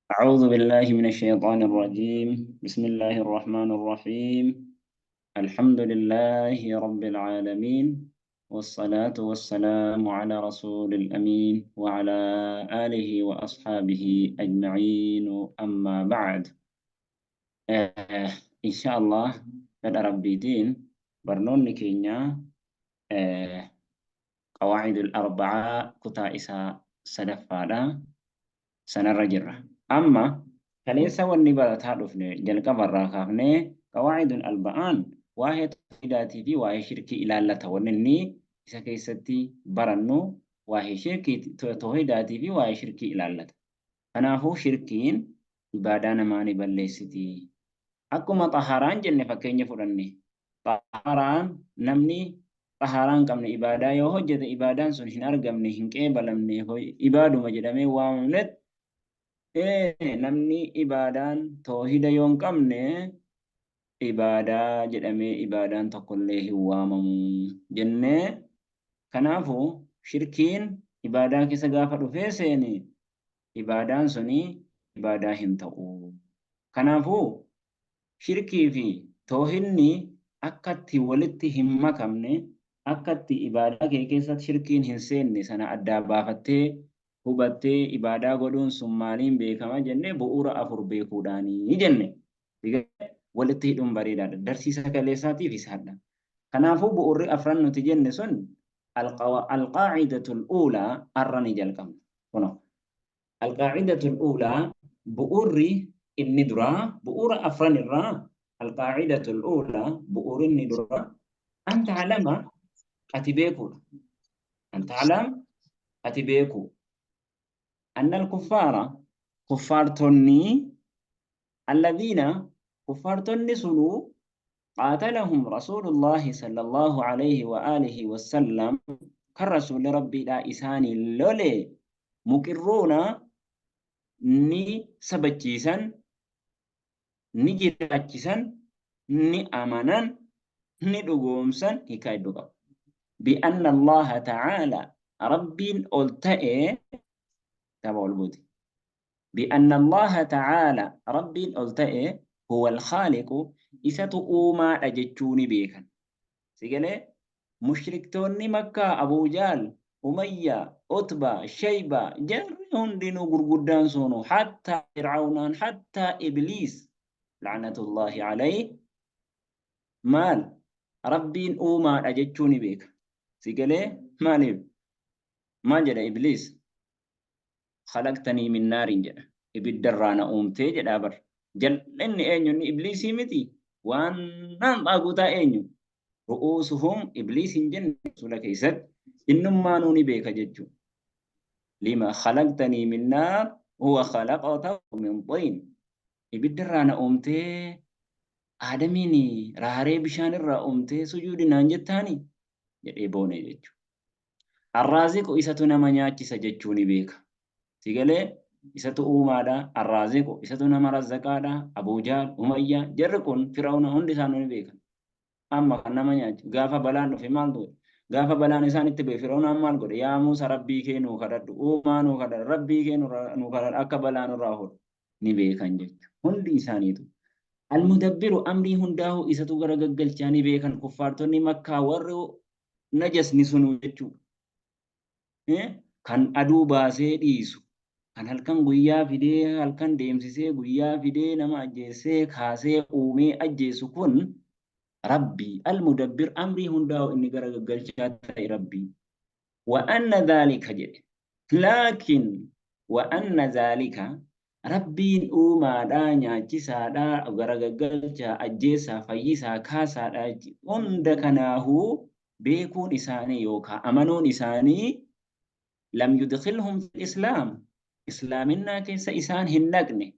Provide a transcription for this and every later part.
أعوذ بالله من الشيطان الرجيم. بسم الله الرحمن الرحيم. الحمد لله رب العالمين، والصلاة والسلام على رسول الأمين وعلى آله وأصحابه أجمعين، أما بعد. إن شاء الله fedha Rabbiitiin barnoonni keenya qawaa'idul arba'aa kutaa isaa sadaffaadha. Sanarra jirra. Amma kaleessa wanni barataa dhufne jalqabarraa kaafnee qawaa'idul arba'aan waa'ee tawhiidaatii fi waa'ee shirkii ilaallata. Wanni inni isa keessatti barannu waa'ee shirkii, tawhiidaatii fi waa'ee shirkii ilaallata. Kanaafuu shirkiin ibaadaa namaa ni balleessiti. Akkuma xahaaraan jenne fakkeenya fudhanne. Xahaaraan namni xahaaraa hin qabne ibaadaa yoo hojjete ibaadaan sun hin argamne, hin qeebalamne, ibaaduma jedhamee waamamnet, namni ibaadaan toohida yoo hin qabne ibaadaa jedhamee ibaadaan tokkollee hin waamamu jennee. Kanaafuu shirkiin ibaadaa keessa gaafa dhufee seene ibaadaan suni ibaadaa hin ta'u. Kanaafuu shirkii fi toohidni akka itti walitti hin makamne, akka itti ibaadaa kee keessatti shirkiin hin seenne sana addaa baafattee hubattee ibaadaa godhuun sun maaliin beekama jenne, bu'uura afur beekuudhaanii jenne. Walitti hidhuun bareedaadha. Darsiisa kaleessaatiif isaadha. Kanaafuu bu'uurri afran nuti jenne sun alqaa'idatul uulaa arra ni jalqabna. Kunoo. Alqaa'idatul uulaa, bu'uurri inni duraa, bu'uura afran irraa, alqaa'idatul uulaa, bu'uurri inni duraa, an ta'lama, ati beekuudha. An ta'lam, ati beekuu. Annal kuffaara, kuffaartonni, alladhiina, kuffaartonni sunuu, qaatalahum rasuulullaahi sallallahu alayhi wa aalihi wassallam, kan rasuulli Rabbiidhaa isaaniin lole, muqirruuna, ni sabachiisan, ni jiraachisan, ni amanan, ni dhugoomsan, hiikaa hedduu qaba. Bi'anna Allaaha ta'aalaa, Rabbiin ol ta'e, kitaaba ol buuti. Bi'anna Allaaha ta'aalaa, Rabbiin ol ta'e, huwal khaaliqu, isatu uumaadha jechuu ni beekan. Si galee? Mushriktoonni Makkaa Abuu Jahl, Umayyaa, Utbaa, Shaybaa, jarri hundinuu gurguddaan sunu, hattaa Fir'awnaan, hattaa Ibliis la'natullaahi alayhi, maal Rabbiin uumaadha jechuu ni beeka. Si galee? Maaliif? Maal jedha Ibliis? Khalaqtanii min naarin jedha. Ibidda irraa na uumtee jedhaa bar. Jal'inni eenyu inni Ibliisii miti? Waan naan xaaguutaa eenyu? Ru'uusuhum Ibliis hin jenne rasuula keessatti innummaanuu ni beeka jechuudha. Lima khalaqtanii min naar huwa khalaqatahu min xiin. Ibidda irraa na uumtee, Aadamiin raaree bishaan irraa uumtee sujuudi naan jettaani jedhee boone jechuudha. Arraaziqu, isatu nama nyaachisa jechuu ni beeka. Si galee? Isatu uumaadha, Arraaziqu, isatu nama razzaqaadha, Abuu Jahl, Umayyaa, jarri kun, Fir'awna, hundi isaanuu ni beekan. Amma kan nama nyaachisu gaafa balaan dhufe maal godhe? Gaafa balaan isaan itti bu'e Fir'awnaan maal godhe? Yaa Muusa, Rabbii kee nuu kadhadhu, uumaa nuu kadhadhu, Rabbii kee nuu kadhadhu akka balaa nurraa fuudhu. Ni beekan jechuudha. Hundi isaaniitu. Almudabbiru, amrii hundaa'uu isatu gara gaggalchaa ni beekan kuffaartonni Makkaa warri najasni sunuu jechuudha. Kan aduu baasee dhiisu, kan halkan guyyaa fidee, halkan deemsisee guyyaa fidee, nama ajjeessee kaasee, uumee ajjeesu kun Rabbii. Al-Mudabbir, amrii hundaa'u inni gara gaggalchaa ta'e Rabbii. Wa anna dhaalika jedhe. Laakiin wa anna dhaalika, Rabbiin uumaadha, nyaachisaadha, gara gaggalchaa, ajjeesaa, fayyisaa, kaasaadha, hunda kanaahuu beekuun isaanii yookaa amanuun isaanii, lam yudkhilhum fil islaam, islaaminnaa keessa isaan hin naqne.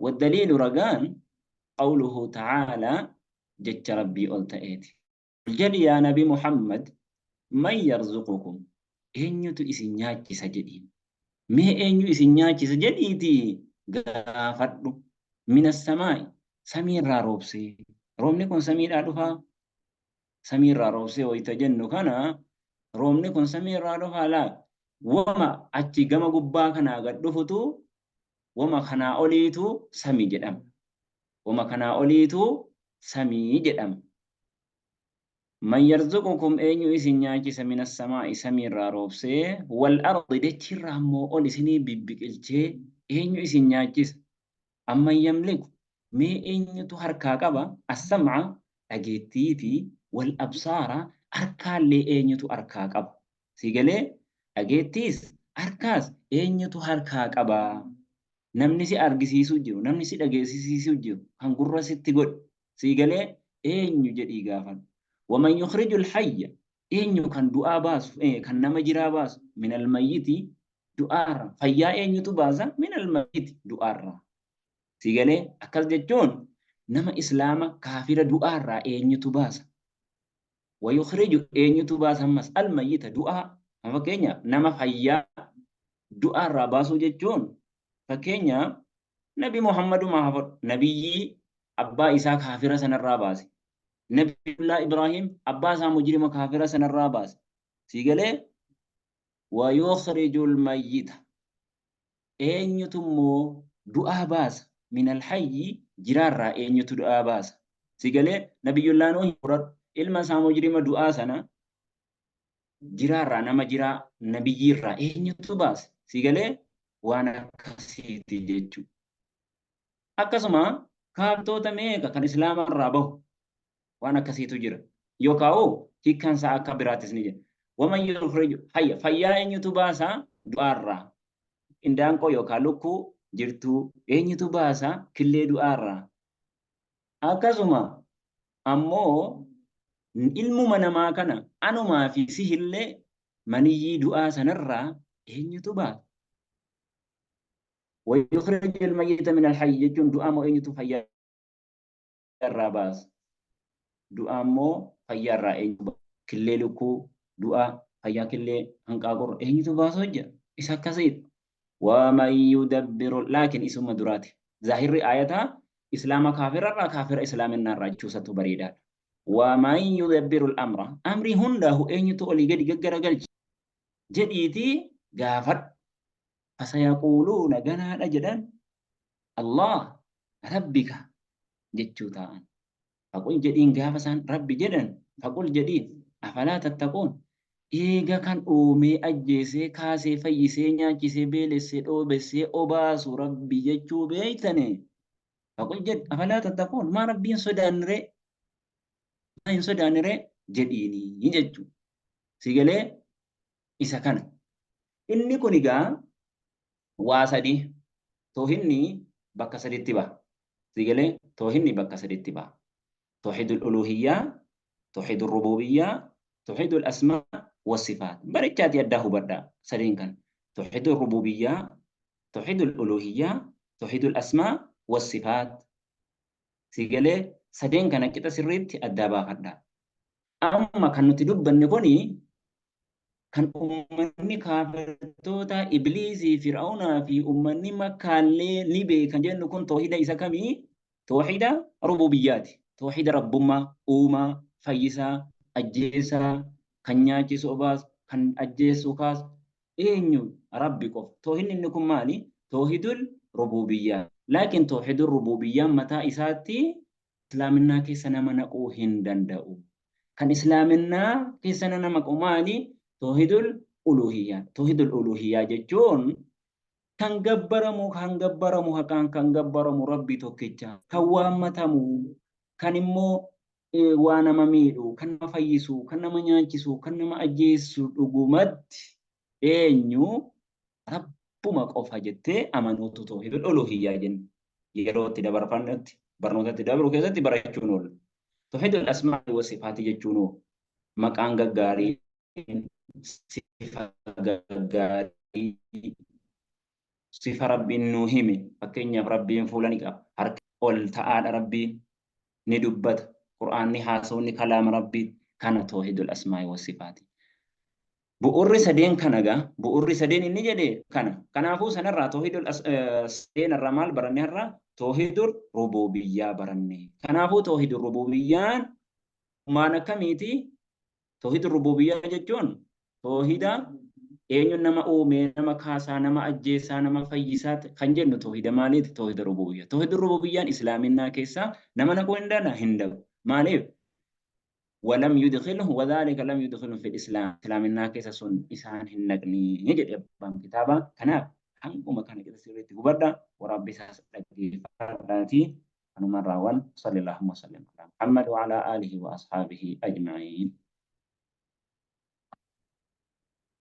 Waddaliilu, ragaan, qawluhu ta'aalaa, jecha Rabbii ol ta'eeti. Jedhi yaa Nabi Muhammad, man yarzuqukum, eenyutu isin nyaachisa jedhiin. Mee eenyu isin nyaachisa jedhiitii gaafadhu. Mina samaa'i, samiirraa roobsee. Roobni kun samiidhaa dhufaa? Samiirraa roobsee wayita jennu kana roobni kun samiirraa dhufaa laa? Wama achi gama gubbaa kanaa gad dhufutu Wama kanaa oliitu samii jedhama. Wama kanaa oliitu samii jedhama. Man yarzuqukum eenyu isin nyaachisa mina samaa'i samiirraa roobsee wal ardi dachiirraa immoo ol isinii bibbiqilchee eenyu isin nyaachisa? Amman yamliku mee eenyutu harkaa qaba as-sam'a dhageettii fi wal absaara harkaallee eenyutu harkaa qaba? Sii galee? Dhageettiis harkaas eenyutu harkaa qaba? Namni si argisiisuu jiru, namni si dhageessisiisuu jiru, kan gurra sitti godhe, sii galee eenyu jedhii gaafadhu. Waman yukhrijul hayya eenyu kan du'aa baasu, kan nama jiraa baasu, minal mayyiti du'aarra, fayyaa eenyutu baasa, minal mayyiti du'aarra. Sii galee akkas jechuun nama islaama kaafira du'aarraa eenyutu baasa? Wayukhriju eenyutu baasa ammas almayyita du'aa. Fakkeenyaaf nama fayyaa du'aarraa baasuu jechuun fakkeenyaaf Nabi Muhammaduma haa fudhu nabiyyii abbaa isaa kaafira sanarraa baase. Nabiyullaa Ibraahim abbaa isaa mujrima kaafira sanarraa baase. Sii galee wayukhrijul mayyita eenyutu immoo du'aa baasa minal hayyi jiraarraa eenyutu du'aa baasa. Si galee Nabiyyullaa Nuuhi fudhadhu ilma isaa mujrima du'aa sana jiraarraa nama jiraa nabiyyiirraa eenyutu baase. Si galee waan akkasiiti jechuudha. Akkasuma kaaftoota meeqa kan islaamarraa bahu waan akkasiitu jira. Yookaan hiikkaan isaa akka biraattis ni jira. Waman yukhriju hayya fayyaa eenyutu baasa du'aarraa. Indaanqoo yookaan lukkuu jirtuu eenyutu baasa killee du'aarraa. Akkasuma ammoo ilmuma namaa kana anumaa fi sihillee maniyyii du'aa sanarraa eenyutu baasa. Wayukhriju al-mayyita min al-hayy jechuun du'aa moo eenyutu fayyaa irraa baasa. Du'aa immoo fayyaa irraa eenyutu baasa. Killee lukkuu du'aa fayyaa killee hanqaaqurra eenyutu baasa hojja. Isa akkasiidha. Waman yudabbiru laakiin isuma duraati. Zaahirri aayataa islaama kaafirarraa kaafira islaaminnaarraa jechuusatu bareedaadha. Waman yudabbiru al-amra amrii hundaahu eenyutu olii gadi gaggaragalcha jedhiitii gaafadhu. Fasayaquuluuna ganaadha jedhan Allah rabbika jechuu taa'an. Faqul jedhiin gaafa isaan rabbi jedhan faqul jedhiin afalaa tattaquun eega kan uumee ajjeesee kaasee fayyisee nyaachisee beelessee dhoobessee obaasu rabbi jechuu beeytane faqul jedhi afalaa tattaquun maa rabbiin sodaanniree maa hin sodaanniree jedhiinii jechuu si galee isa kana. Inni kun egaa waa sadi toohinni bakka saditti baha. Si galee toohinni bakka saditti baha. Toohidul uluhiyyaa, toohidul rububiyyaa, toohidul asmaa wa sifaat. Barichaati addaa hubadhaa sadeen kana. Toohidul rububiyyaa, toohidul uluhiyyaa, toohidul asmaa wa sifaat. Si galee sadeen kana qixa sirriitti addaa baafadhaa. Amma kan nuti dubbanne kuni kan ummanni kaafirtoota Ibliisii, Fir'aunaa fi ummanni Makkaallee ni beekan jennu kun toohida isa kamii? Toohida rububiyyaati. Toohida rabbummaa, uumaa, fayyisaa, ajjeesaa, kan nyaachisu obaasu, kan ajjeessu kaasu, eenyu? Rabbi qofa. Toohidni inni kun maali? Toohidul rububiyyaa. Laakiin toohidul rububiyyaan mataa isaatti islaaminaa keessa nama naquu hin danda'u. Kan islaaminaa keessa nama naqu maali? Toohidul uluhiyyaa. Toohidul uluhiyyaa jechuun kan gabbaramu kan gabbaramu haqaan kan gabbaramu Rabbi tokkicha kan waammatamu kan immoo waa nama miidhu kan nama fayyisu kan nama nyaachisu kan nama ajjeessu dhugumatti eenyu Rabbuma qofa jettee amanuutu toohidul uluhiyyaa jenna. Yeroo itti dabarfannutti barnoota itti dabru keessatti barachuun oolla. Toohidul asmaa'i wa sifaati jechuun hoo maqaan gaggaarii sifa gaggaarii sifa Rabbiin nuu hime fakkeenyaaf Rabbiin fuula ni qaba harka ol ta'aadha Rabbiin ni dubbata Qur'aanni haasawni kalaama Rabbii kana toohidul asmaa'i wa sifaati. Bu'urri sadeen kana gaa bu'urri sadeen inni jedhe kana. Kanaafuu sanarraa toohidul sadeen irraa maal baranne har'a toohidul rububiyyaa baranne. Kanaafuu toohidul rububiyyaan maan akkamiiti? Toohidul rububiyyaa jechuun toohida Eenyuun nama uume, nama kaasaa, nama ajjeesaa, nama fayyisaa kan jennu toohida maaliiti? Toohida rububiyyaa. Toohida rububiyyaan islaaminaa keessaa nama naquu hin danda'a? Hin danda'u. Maaliif? Walam yudkhilhu wadhaalika lam yudkhilhu fil islaam. Islaaminaa keessa sun isaan hin naqni jedhe abbaan kitaabaa. Kanaaf hanguma kana qixa sirriitti hubadha. Waraabbii isaas dhaggeeffadhaatii kanumaan raawwan. Sallallahu wa sallam ala Muhammad wa ala alihi wa ashaabihi ajma'iin.